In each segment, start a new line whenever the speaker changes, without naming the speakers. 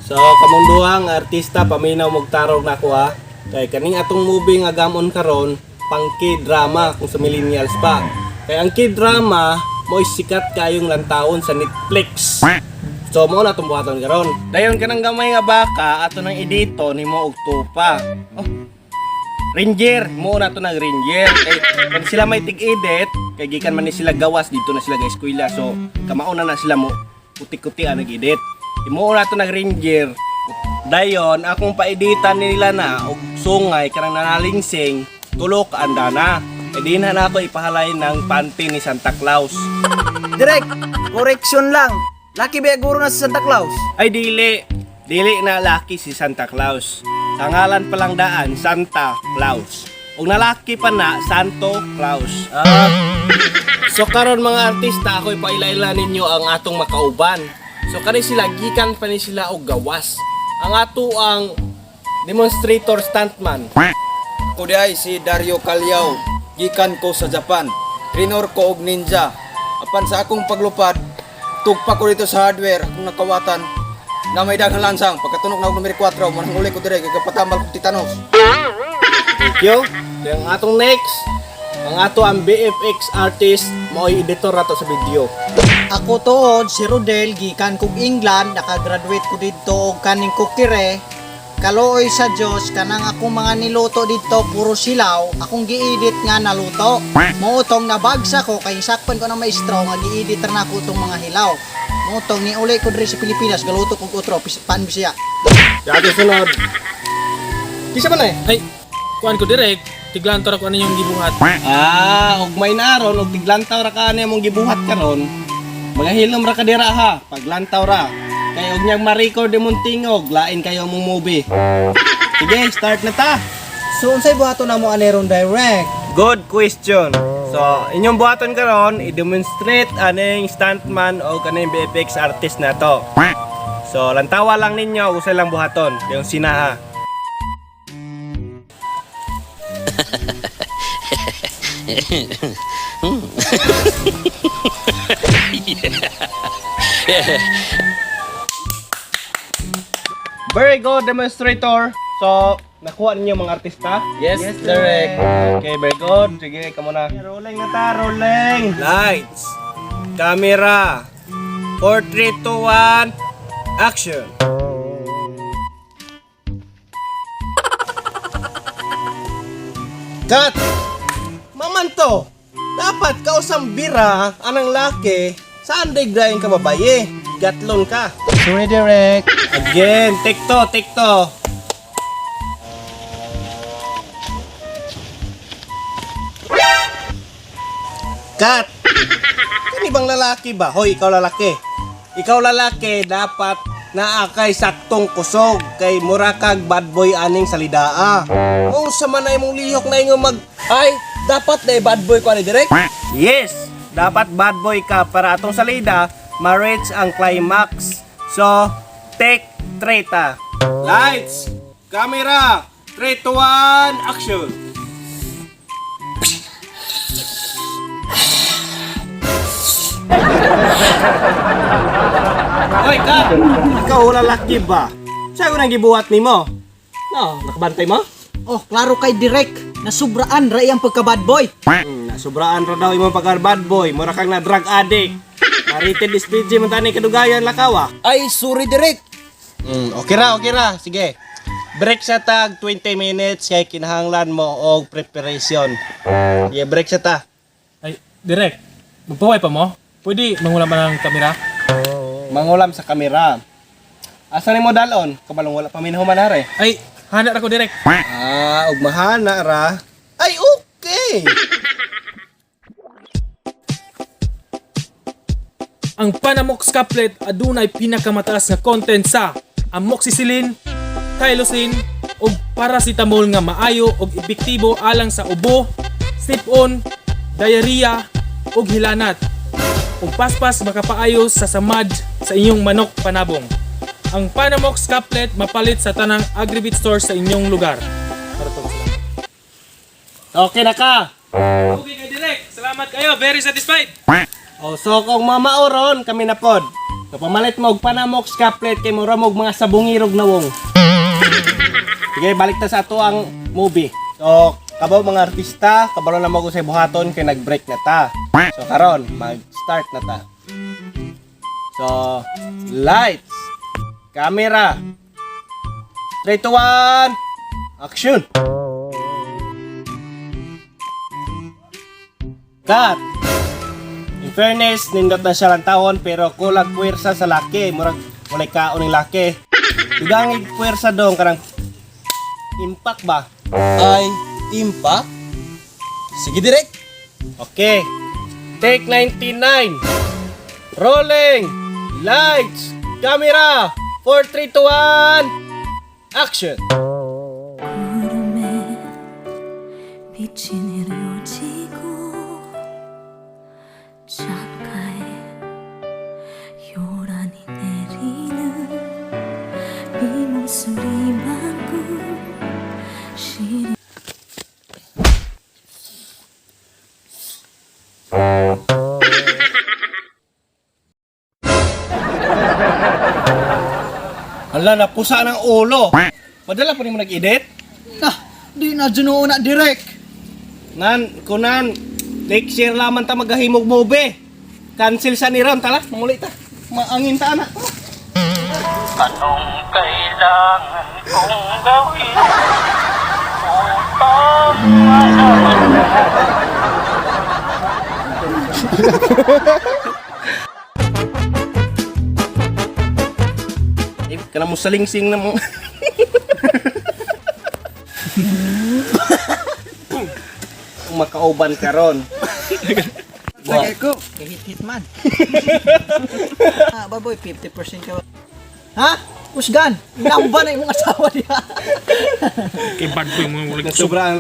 So kamong duha nga artista, paminaw mogtarong nako ha. Kay kaning atong movie nga gamon karon, pang K-drama kung sa millennials pa. Kay ang K-drama mo sikat kayong lantawon sa Netflix. So mo na itong buhaton karon. Dayon kanang gamay nga baka ato nang edito nimo og tupa. Oh, Ranger, mo na to nag Ranger. Kay kan sila may tig-edit, kay gikan man ni sila gawas dito na sila ga eskwela. So kamauna na sila mo kuti-kuti ang nag-edit. Imo na to nag Ranger. Dayon akong paeditan nila na og sungay kanang nanalingsing tulo ka andana. E di na nato ipahalay ng panty ni Santa Claus.
Direk, correction lang. Laki ba guro na si Santa Claus?
Ay dili, dili na laki si Santa Claus. Sa ngalan pa lang daan, Santa Claus. Ug nalaki pa na Santo Claus. Ah. So karon mga artista, ako ipaila-ila ninyo ang atong makauban. So kani sila gikan pa ni sila og gawas. Ang ato ang demonstrator stuntman.
Ko di ay si Dario Calyaw, gikan ko sa Japan. Trainer ko og ninja. Apan sa akong paglupad, tugpa ko dito sa hardware akong nakawatan na may daghang lansang. Pagkatunok na og numero 4, manang uli ko dire kay kapatambal kog titanos.
Thank you. So, ang atong next, ang ato ang BFX artist, mao'y editor rato sa video.
Ako tuod si Rodel gikan kog England, nakagraduate ko didto og kaning kukire. Kaluoy sa Dios kanang akong mga niluto didto puro silaw, akong giedit nga naluto. Mao tong nabagsa ko kay sakpan ko ng maestro nga giedit ra nako tong mga hilaw. Mao tong niuli ko diri sa Pilipinas galuto kog otro pan Bisaya.
Sa ato sunod. Kisa man eh?
Ay, kuan ko direct, tiglantor ako ano yung gibuhat.
Ah, ug may naron og tiglantaw ra ka ani among gibuhat karon. Mga hilom ra ka dira ha, paglantaw ra. Kay og niyang ma-record imong tingog, lain kayo mong movie. Sige, start na ta.
So unsay buhaton namo ani ron, Direk?
Good question. So, inyong buhaton karon, i-demonstrate aning stuntman o kaning VFX artist na to. So, lantawa lang ninyo usay lang buhaton, yung sinaha. Very good demonstrator. So, nakuha ninyo mga artista?
Yes, Direk.
Okay, very good. Sige, kamo na. Rolling na ta, rolling. Lights. Camera. 4, 3, 2, 1. Action. Cut! Mamanto! Dapat kausang bira anang laki saan digdayin ka babaye? Gatlon ka.
Sorry, Direk.
Again, take two, take two. Cut! Kani bang lalaki ba? Hoy, ikaw lalaki. Ikaw lalaki, dapat naa kay saktong kusog kay mura kag bad boy aning salidaa. Kung sa man ay mong lihok na ingon mag
Ay, dapat na bad boy ko ani, Direk.
Yes, dapat bad boy ka para atong salida ma-reach ang climax. So, take 3 ta. Lights, camera, 3, 2, 1, action! Hoy, ka! Ikaw lalaki ba? Saan ko nang gibuhat nimo? No, nakabantay mo?
Oh, klaro kay Direk. Nasubraan ra iyang pagka bad boy.
Nasubraan ra daw imong pagka bad boy, mura kang na drug addict. Na-rated SPG man tani kadugayan lakaw ah.
Ay, sorry, Direk.
Okay ra, okay ra. Sige. Break sa tag 20 minutes kay kinahanglan mo og preparation. Sige, break sa ta.
Ay, direct. Magpaway pa mo? Pwede mangulam pa ng kamera?
Mangulam sa kamera. Asa nimo dalon? Kabalong wala pa minhuman hare.
Ay, hana ra ko, direct.
Ah, og mahana ra. Ay, okay.
Ang Panamox Caplet adunay pinakamataas nga content sa amoxicillin, tylosin ug paracetamol nga maayo ug epektibo alang sa ubo, sipon, diarrhea ug hilanat. Ug paspas makapaayo sa samad sa inyong manok panabong. Ang Panamox Caplet mapalit sa tanang Agribit store sa inyong lugar. Para to, salamat.
Okay na ka.
Okay kay Direk, salamat kayo, very satisfied.
O, so kung mamaoron, kami na pod. So pamalit mo og Panamox caplet kay mura mo og mga sabungirog nawong. Sige, balik ta sa ato ang movie. So, kabaw mga artista, kabalo na mo ko sa buhaton kay nag-break na ta. So karon, mag-start na ta. So, lights, camera, 3, 2, 1, action! Cut! In fairness, nindot na siya lang taon pero kulag puwersa sa laki. Murag walay kaon ng laki. Dugangig puwersa dong karang impact ba?
Ay, impact? Sige, direk.
Okay. Take 99. Rolling. Lights. Camera. 4, 3, 2, 1. Action.
구름에 빛이 내려지고 창가에 요란히 내리는 비 목소리만큼 시린
Hala, napusa ng ulo. Madala pa rin mo nag-edit?
Nah, di na juno na direct.
Nan, kunan, next year laman ta maghahimog movie. Cancel sa ni Ron, tala, manguli ta. Maangin ta na.
Anong kailangan kong gawin upang malaman mo?
Eh, kana mo salingsing na mo. Kung makauban ka ron.
Tagay ko. Hit-hit man. Ah, baboy, 50% ka ba? Ha? Usgan! Inamba na imong asawa niya.
Kay bad boy mo wala
Sobrang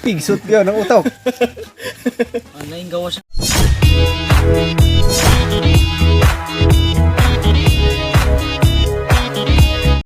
Pigsot yun ang utok.
Ano yung gawas?